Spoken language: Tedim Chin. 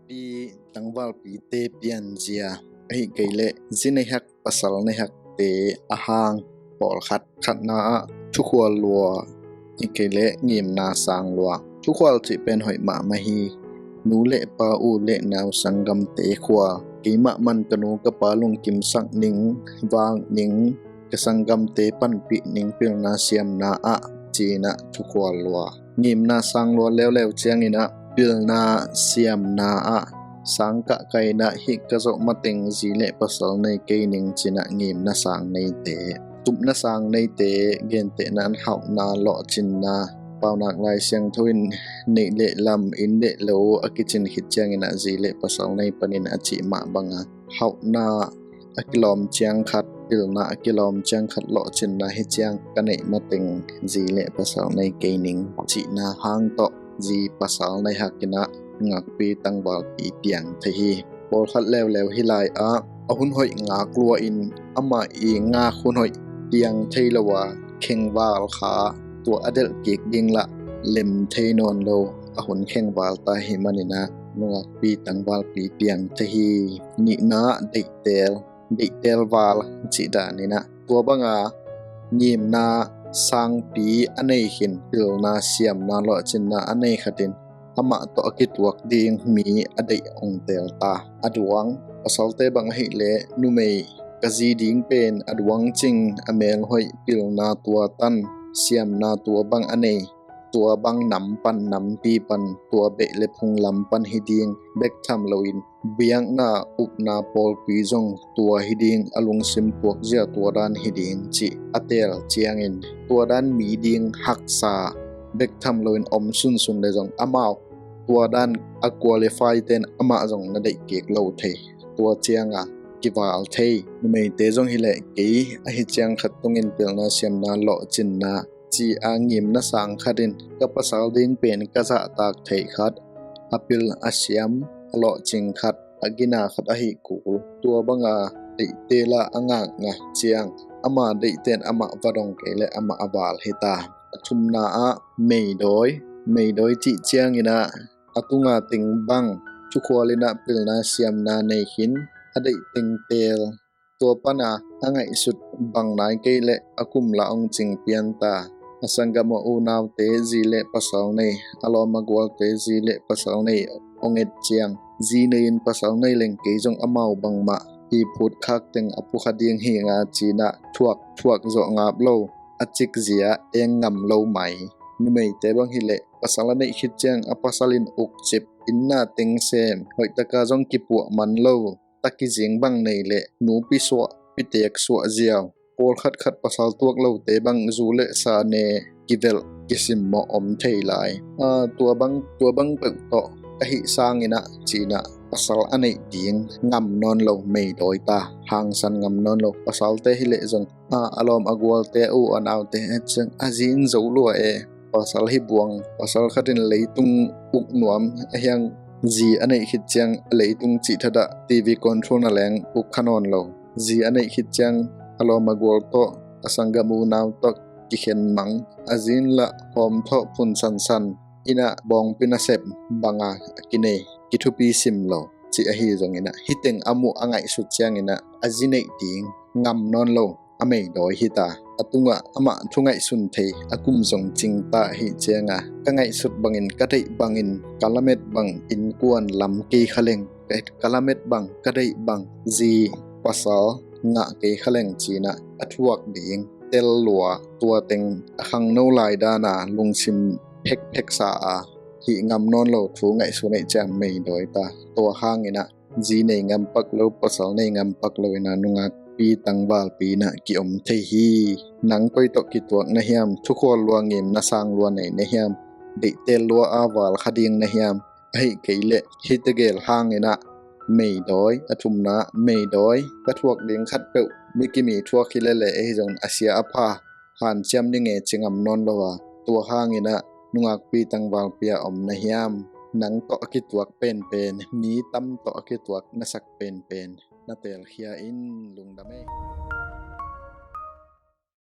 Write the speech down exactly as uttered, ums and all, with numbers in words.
Nungakpi tangvalpite pianzia, ahih kei leh zi neihak pasal neihakte a hang pawlkhat. Khatna ah thukhual lua, ahih kei leh ngimna sang lua. Thukhual cih pen hoih mahmah hi. Nu le pa, u le nau, sanggamte khual. Keimah man ka nu ka pa lungkimsak ning, vak ning, ka sanggamte panpih ning pilna siamna ah, ci-in ah thukhual lua. Ngimna sang lua leuleu ciangin ah pilna siamna ah sang kahkah in ah hih ka zawh mateng zi le pasal nei kei ning ci-in ah ngimna sang neite, tupna sang neite gentehna in hauhna, lawhcinna, Paunak Lai Siangtho in neih le lam, inn le lo a kicin khit ciangin ah zi le pasal nei panin a cih mah banga hauhna a kilawm ciang khat, pilna a kilawm ciang khat, lawhcinna hi ciang ka neih mateng zi le pasal nei kei ning cihna hang tawh zi pasal neihak in ah nungakpi tangvalpi piang thei hi. Pawlkhat leuleu hih lai-ah a hun hoih ngak lua in amah i ngak hun hoih piang thei lo a, khengval kha tua a delh kik ding lah lem thei nawn lo a hun khengval ta hi manin ah nungakpi tangvalpi piang thei hi. Nihna ah deihteel, deihteel val cih dan in ah tua banga ngimna sangpi a nei khin, pilna siamna, lawhcinna a nei khat in amah tawh a kituak ding mi a deih hong teel ta. A duang, pasalte bang ahih leh numei ka zi ding pen a duang cing, a mel hoih, pilna tua tan, siamna tua bang a nei, tua bang nam pan, nampi pan, tua beh le phung lam pan hi ding bek tham loin biakna, upna, pawlpi zong tua hi ding, a lungsim puakzia tua dan hi ding cih a teel ciangin tua dan mi ding haksa bek tham loin om sunsun le zong amau tua dan a qualify ten amah zong na deih kik lo thei. Tua cianga kival thei. Numeite zong hi leh kei ahi ciang khat tungin pilna siamna, lawhcinna ci a ngimna sang khat in ka pasal ding pen ka zahtak theih khat, a pil a siam a lawhcing khat, a gina khat ahi kul. Tua banga deihteel a ngakngak ciang ama deihten amah va dong kei leh amah a val hi ta. A thumna ah meidawi, meidawi cih ciangin ah a tunga teng bang thukhual in ah pilna siamna nei khin, a deih teng teel, tua pana a ngaihsut bang nai kei leh a kum lah hong cing pian ta. A sanggam a unaute zi le pasal nei, a lawm a gualte zi le pasal nei hong et ciang, zi nei in pasal nei leng kei zong amau bangmah i phut khak teng a pukha ding hi nga ci-in ah thuak thuak zawh ngap lo, a cikzia eng ngam lo mai. Numeite bang hi leh pasal a neih khit ciang a pasal in ukcip, inn na teng sem, hoihtaka zong kipuah man lo, ta kizing bang nei leh nupi suah, pitek suah ziau. Pawlkhat khat pasal tuak lote bang zu le sa ne kivelh kisimmawh om thei lai. A, tua bang, tua bang peuh tawh ka hih sangin ah ci-in ah pasal a neih ding ngam nawn lo, meidawi ta, hangsan ngam nawn lo. Pasalte hi leh zong a, a lawm a gualte, a u a naute a zi in zo lua e. Pasal hi buang, pasal khat in leitung uk nuam a hiang, zi a neih khit ciang leitung cih thadah T V control na leng uk kha nawn lo. Zi a neih khit ciang a lawm a gual tawh, a sanggam unau tawh kikhen mang, a zi in lah hawmthawh phun sansan, inn ah bawngpi nasep banga kinei, kithupi sim lo cih ahi zongin ah, hih teng a muh a ngaihsut ciangin ah a zi neih ding ngam nawn lo, a meidawi hi ta. A tungah amah thu ngaihsun thei a kum zong cing ta ahi cianga, ka ngaihsut bangin, ka deih bangin, ka lamet bang innkuan lam kei kha leng, ka, ka lamet bang, ka deih bang zi pasal ngah kei kha leng ci-in ah a thuak ding tel lua, tua teng a khangno lai dana lungsim phekphek sa a, hih ngam nawn lo thu ngaihsun ahih ciang meidawi ta. Tua hangin ah zi nei ngam pak lo, pasal nei ngam pak lo in ah nungakpi tangvalpi in ah ki-om thei hi. Nang koi tawh kituak na hiam? Thukhual lua, ngimna sang lua nei na hiam? Deihtel lua a val kha ding na hiam? Ahih kei leh hih tegel hangin ah meidawi, a thumna meidawi, ka thuak ding khatpeuh mi kimi thuak hi lele ahi zongin a sia a pha hanciam ni nge ci ngam nawn lo a, tua hangin ah nungakpi tangvalpi a om na hiam? Nang tawh a kituak penpen, mi tam tawh a kituak na sak penpen na telkhia in. Lungdam ei.